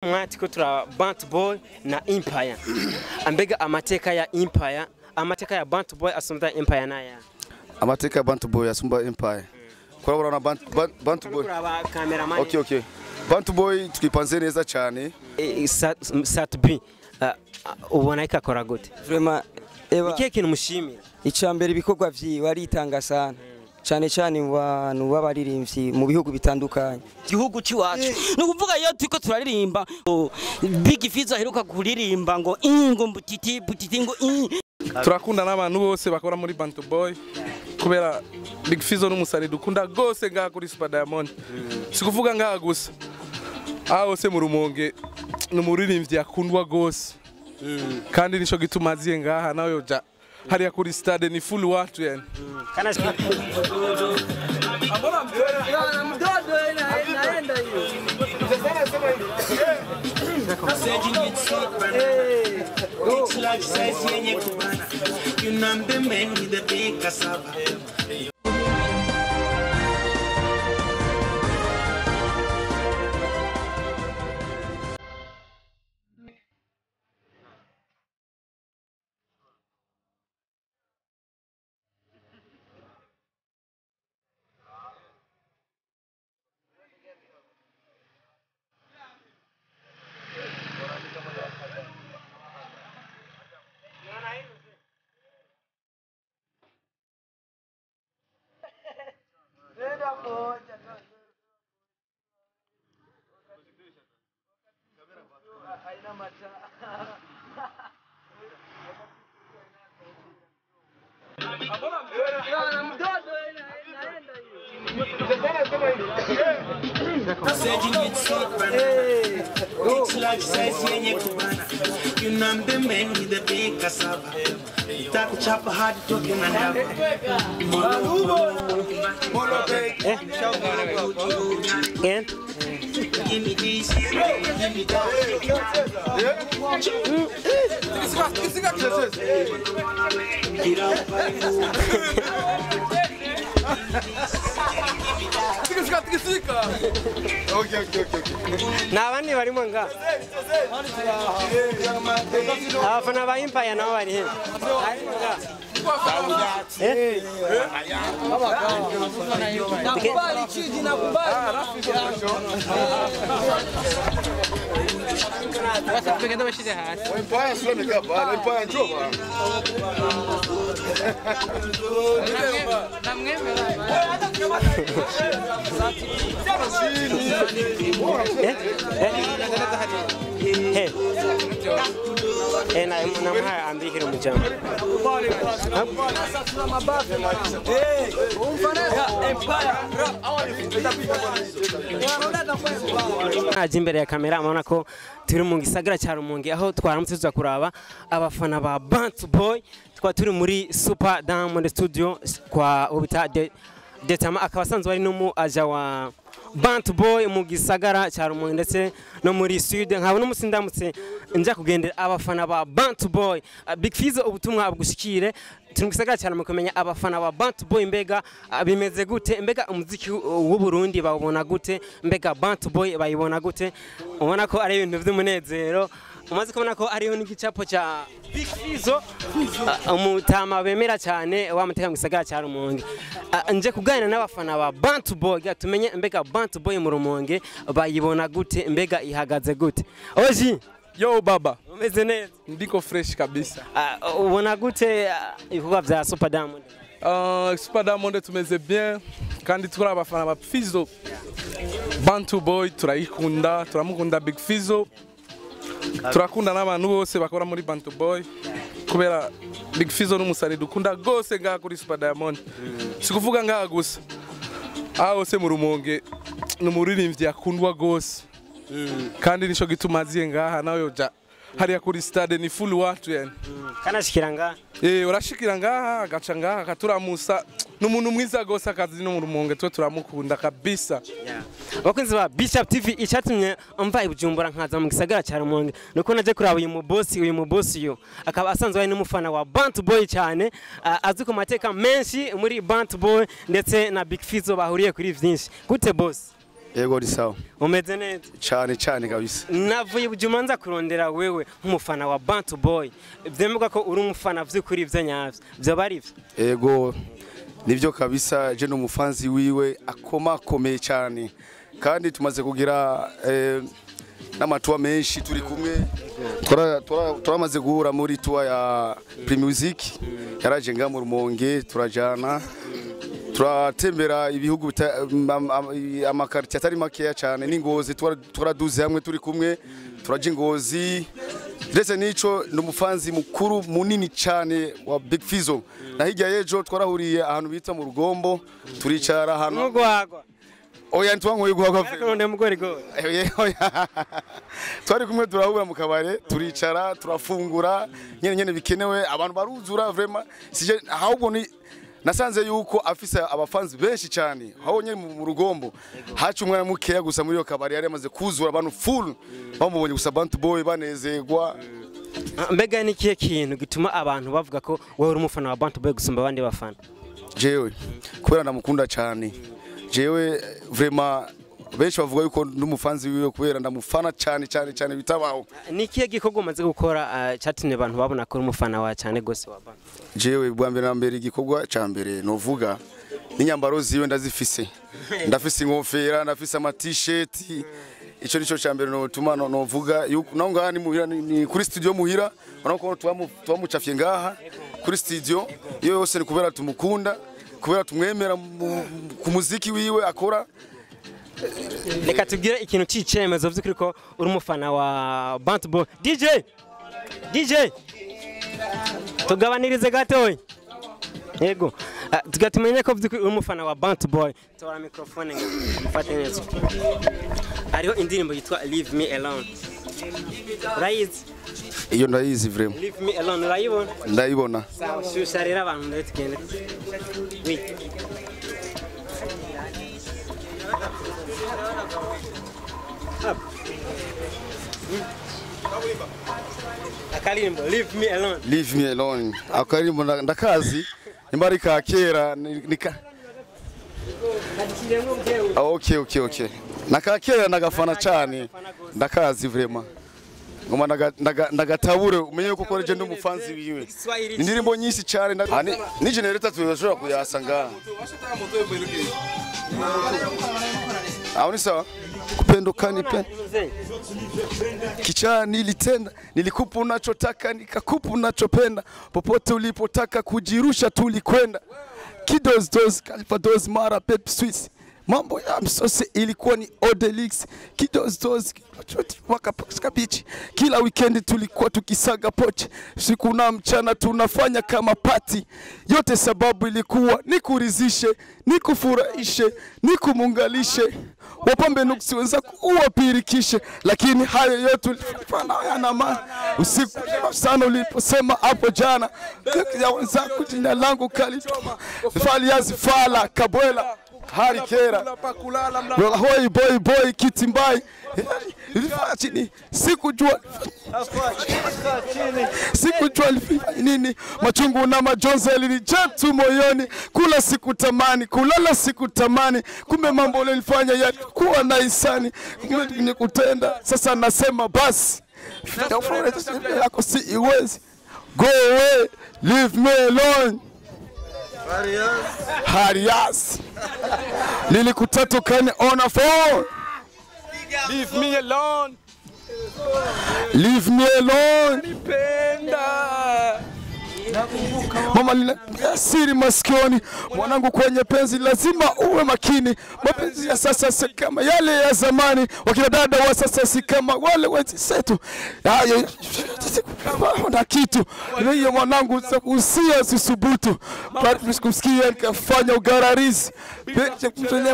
Mwati ko tura Bantu Boy na Empire. Ambega amateka ya Empire, amateka ya Bantu Boy asumba Empire naya. Amateka ya Bantu Boy asumba Empire. Kwa urabona Bantu Boy. Cameraman. Okay okay. Bantu Boy tukipanze neza cyane. Sat B ubona ikakora gute? Vraiment eba. Ikihe kintu mushimira? Icambere ibikorwa vyiwe aritanga sana. Cyane cyane mu bantu b'abaririmbyi mu bihugu bitandukanye. Gihugu cyacu. Ni ukuvuga iyo turiko turaririmba Big Fizzo aheruka kuririmba ngo ingo mbutiti butiti ngo. Turakunda n'abantu bose bakora muri Bantu Boy kubera Big Fizzo n'umusare dukunda gose ngaha kuri Super Diamond. Sikuvuga ngaha gusa. Aho se mu Rumonge n'umuririmbyi akundwa gose. Kandi nico gituma aziye ngaha nawe yoja hariya kuri stade ni full watu yani. Kana Na abandi barimo nga abafana ba Empire nabo bari he Nakubali chiji nakubali. Empire sio mikaba, Empire njoba. Na ambikira mujama. Aje imbere ya kamera amabona ko turi mu gisagara cya Rumonge aho twaramutse tuza kuraba abafana ba Bantu Boy twa turi muri Super Diamond Studio kwa ubita Detama akaba asanzwe ari no mu aja wa Bantu Boy mu gisagara cya Rumonge ndetse no muri Sud nkabona umusindamutse nja kugendera abafana ba Bantu Boy. Big Fizzo ubutumwa abugushikire turi mu gisagara cya Rumonge kumenya abafana ba Bantu Boy mbega bimeze gute, mbega umuziki w'u Burundi bawubona gute, mbega Bantu Boy bayibona gute. Ubona ko ari ibintu by'umunezero umaze kubona ko ariho n'igicapo cya Big Fizzo umutama bemera cyane wa muteka mu gisagara cya Rumonge. Nje kuganira n'abafana ba Bantu Boy tumenye mbega Bantu Boy mu Rumonge bayibona gute, mbega ihagaze gute. Oji yo baba, umeze neza? Ndiko fresh kabisa. Ubona gute ibikorwa vya Super Diamond? Super Diamond tumeze bien kandi turi abafana ba Fizzo. Bantu Boy turayikunda, turamukunda Big Fizzo. Turakunda n'abantu bose bakora muri Bantu Boy kubera Big Fizzo n'umusare dukunda gose ngaha kuri Super Diamond. Sikuvuga ngaha gusa. Aho se mu Rumonge n'umuririmbyi akundwa gose. Kandi nico gituma aziye ngaha nawe yoja hariya kuri stade ni full watu yani. Kanashikira ngaha? Urashikira ngaha agaca ngaha akaturamusa n'umuntu mwiza gose akazi no mu Rumonge twe turamukunda kabisa. Bakunzi ba Bishop TV icyatumye mva ibujumbura nkaza mu gisagara cya Rumonge nuko naje kuraba uyu mubosi yo akaba asanzwe ari n'umufana wa Bantu Boy cyane azwi ku mateka menshi muri Bantu Boy ndetse na Big Fizzo bahuriye kuri vyinshi. Gute boss? Yego ni sawa. Umeze neza? Cyane cyane kabisa. Navuye Bujumbura kurondera wewe nk'umufana wa Bantu Boy. Vyemegwa ko uri umufana vy'ukuri ivyo nyavyo. Vyo bari ivyo? Yego nivyo kabisa, je n'umufanzi wiwe akomakomeye cyane. Kandi tumaze kugira n'amatuwa menshi turi kumwe. Turamaze guhura muri tour ya Primusic. Yaraje nga mu Rumonge turajana. Turatembera ibihugu amakarti atari makeya cyane n'ingozi twaraduze hamwe turi kumwe turaje ingozi. Ndetse nico n'umufanzi mukuru munini cyane wa Big Fizzo. Na hirya yejo twarahuriye ahantu bita mu Rugombo turicara ahantu mugwagwa. Oya ntwangoye guhagwa. Twari kumwe turahura mu kabare turicara turafungura nyene nyene bikenewe abantu baruzura vraiment sije ahubwo ni nasanze yuko afise abafanzi benshi cyane aho nyene mu Rugombo hacu umwana mukeya gusa muri yo kabare yari amaze kuzura abantu full bamubonye gusa Bantu Boy banezegwa. Mbega ni kihe kintu gituma abantu bavuga ko wowe uri umufana wa Bantu Boy gusumba abandi bafana? Jewe kubera ndamukunda cyane. Jewe vraiment benshi bavuga yuko ndumufanzi wiwe kubera ndamufana cyane cyane cyane bitabaho. Ni kihe gikorwa umaze gukora cyatumye abantu babona ko uri umufana wa cyane gose wa Bantu? Jewe bwa mbere na mbere igikorwa ca mbere novuga n'inyambaro ziwe ndazifise. Ndafise inkofera, ndafise ama t-shirt. Ico nico ca mbere notuma novuga yuko naho ngaha ni muhira ni kuri studio muhira urabona ko twamucafye ngaha kuri studio iyo yose ni kubera tumukunda kubera tumwemera ku muziki wiwe akora. Reka tubwire ikintu c'icemezo vy'ukuri ko uri umufana wa Bantu Boy. DJ tugabanirize gatoya. Yego tugatumenye ko vy'ukuri uri umufana wa Bantu Boy. Tora microphone ngo mufate neza. Hariho indirimbo yitwa Leave Me Alone. Urayizi? Iyo ndayizi vraiment. Leave Me Alone urayibona? Ndayibona. Sawa, shusha rero abantu ndetse tugende. Oui. Akarimbo Leave Me Alone. Leave Me Alone. Akarimbo ndakazi nimba ari ka kera nika. Okay. Nakakera ndagafana cyane ndakazi vraiment. Ngoma ndagatabure umenye ko koreje ndi umufanzi wiwe. Indirimbo nyinshi cyane ni generator tuzashobora kuyasa ngaha. Aho ni sawa? Kupendo kanipe kichaa nilitenda nilikupa unachotaka nikakupa unachopenda popote ulipotaka kujirusha tulikwenda kidos dos kalfa dos mara pep swiss mambo ya msose ilikuwa ni Odelix kidos dos waka beach kila weekend tulikuwa tukisaga pochi siku na mchana tunafanya kama party yote sababu ilikuwa nikurizishe nikufurahishe nikumungalishe wapambe nuksi wenzako uwapirikishe lakini hayo yote ulifanya hayana maana usiku sana uliposema hapo jana ya wenzako jina langu kalitoma faliazi fala kabwela harikera hoi boy boy kitimbai ilifanya chini sikujua nini machungu na majonzi yalinijetu moyoni kula sikutamani kulala sikutamani kumbe mambo uliyofanya yalikuwa na hisani kumbe nikutenda sasa nasema basi yako si iwezi go away leave me alone Harias nilikutatu kani on a phone Leave me alone. Leave me alone. Mama lina siri masikioni mwanangu kwenye penzi lazima uwe makini mapenzi ya sasa si kama yale ya zamani wakina dada wa sasa si kama wale wenzetu na kitu leo mwanangu usia usisubutu kusikia nikafanya ugararizi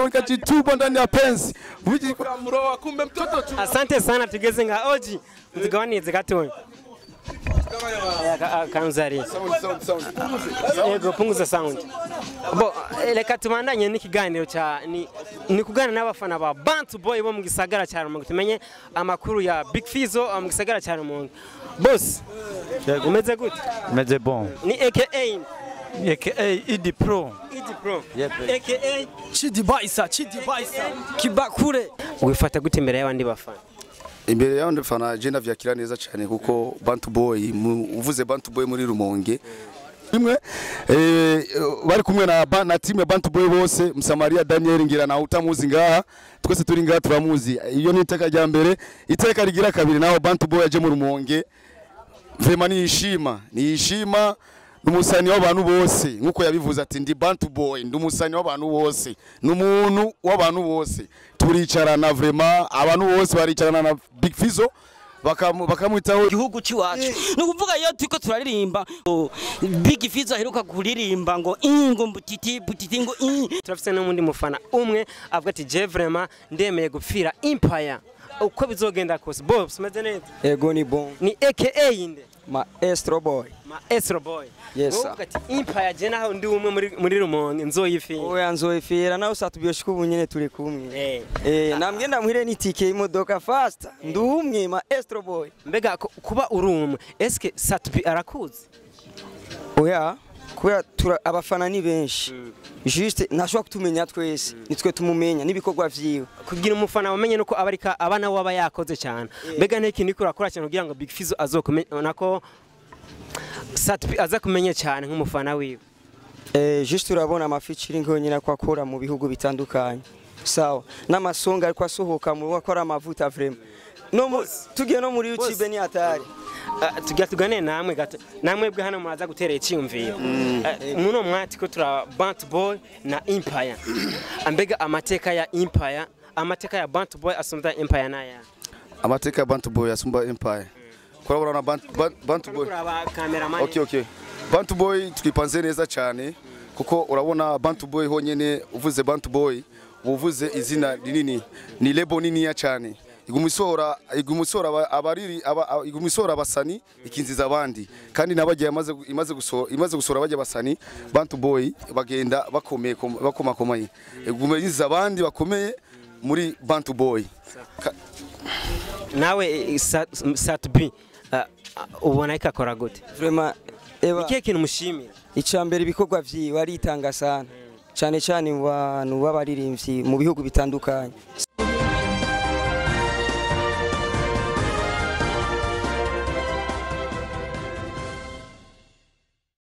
nikajitupa ndani ya penzi. Asante sana tugeze nga oji mtugawanirize gatoya. Kanzari. Yego punguza sound. Bo reka tubandanye n'ikiganiro cha ni kugana n'abafana ba Bantu Boy bo mu gisagara cya Rumonge tumenye amakuru ya Big Fizzo mu gisagara cya Rumonge. Boss, umeze gute? Meze bon. Ni AKA Aka Idi Pro. Idi Pro. Yep. Aka Chidi Baisa, Chidi Baisa. Kibakure. Wifata gute imbere y'abandi bafana? Imbere y'abandi bafana je ndavyakira neza cyane kuko Bantu Boy, uvuze Bantu Boy muri Rumonge imwe bari kumwe na team ya Bantu Boy bose. Msamaria Daniel ngira na utamuzi ngaha, twese turi ngaha turamuzi. Iyo ni iteka rya mbere, iteka rigira kabiri naho Bantu Boy aje mu Rumonge. Vraiment ni ishima, ni ishima, n'umusani w'abantu bose nkuko yabivuze ati ndi Bantu Boy, ndi umusani w'abantu bose, n'umuntu w'abantu bose. Turicarana vraiment, abantu bose baricarana na Big Fizzo bakamwitaho. Igihugu c'iwacu ni ukuvuga iyo turiko turaririmba, Big Fizzo aheruka kuririmba ngo ngo mbutiti butiti ngo. Turafise n'undi mufana umwe avuga ati je vraiment ndemeye gupfira Empire uko bizogenda kose. Bob, umeze neza? Ego, ni bon. Ni aka inde? Maestro Boy. Maestro Boy. Yes, sir. Uvuga ati Empire je naho ndi umwe muri Rumonge nzoyifira. Oya, nzoyifira nawe satubyoshika ubu nyene turi kumwe. Namwe ndamuhire n'itike y'imodoka fast. Ndi umwe, Maestro Boy. Mbega kuba uri umwe, eske Satubi arakuzi? Oya, kubera abafana ni benshi. Juste ntashobora kutumenya twese, nitwe tumumenya n'ibikorwa vyiwe. Kugira umufana wamenye nuko abarika abana waba yakoze cyane. Mbega nta kintu urakora cyane kugira ngo Big Fizzo azokumenye, nako Satubi aza kumenye cyane nk'umufana wiwe? Juste urabona ama featuring yonyine ko akora mu bihugu bitandukanye. Sawa, n'amasonga ariko asohoka mu akora amavuta vraiment. No tugiye no muri YouTube ni hatari. Tugira tugane namwe gato, namwe bwe hano muraza gutera icyumviro. Muno mwati ko tura Bantu Boy na Empire. Ambega amateka ya Empire, amateka ya Bantu Boy asumba Empire naya? Amateka ya Bantu Boy asumba Empire. Kurabona na Bantu Boy. Okay. Bantu Boy twipanze neza cyane kuko urabona Bantu Boy honyene, uvuze Bantu Boy uvuze izina rinini, ni lebo nini ya cyane. Igumisora abariri igumisora abasani ikinziza abandi, kandi nabagiye imaze gusora bajya basani Bantu Boy bagenda bakomeye bakomakomeye, igumiza abandi bakomeye muri Bantu Boy. Nawe Satubi ubona ikakora gute? Vraiment eba ikihe kintu mushimira? Icambere ibikorwa vyiwe aritanga sana. Cyane cyane mu bantu b'abaririmbyi mu bihugu bitandukanye.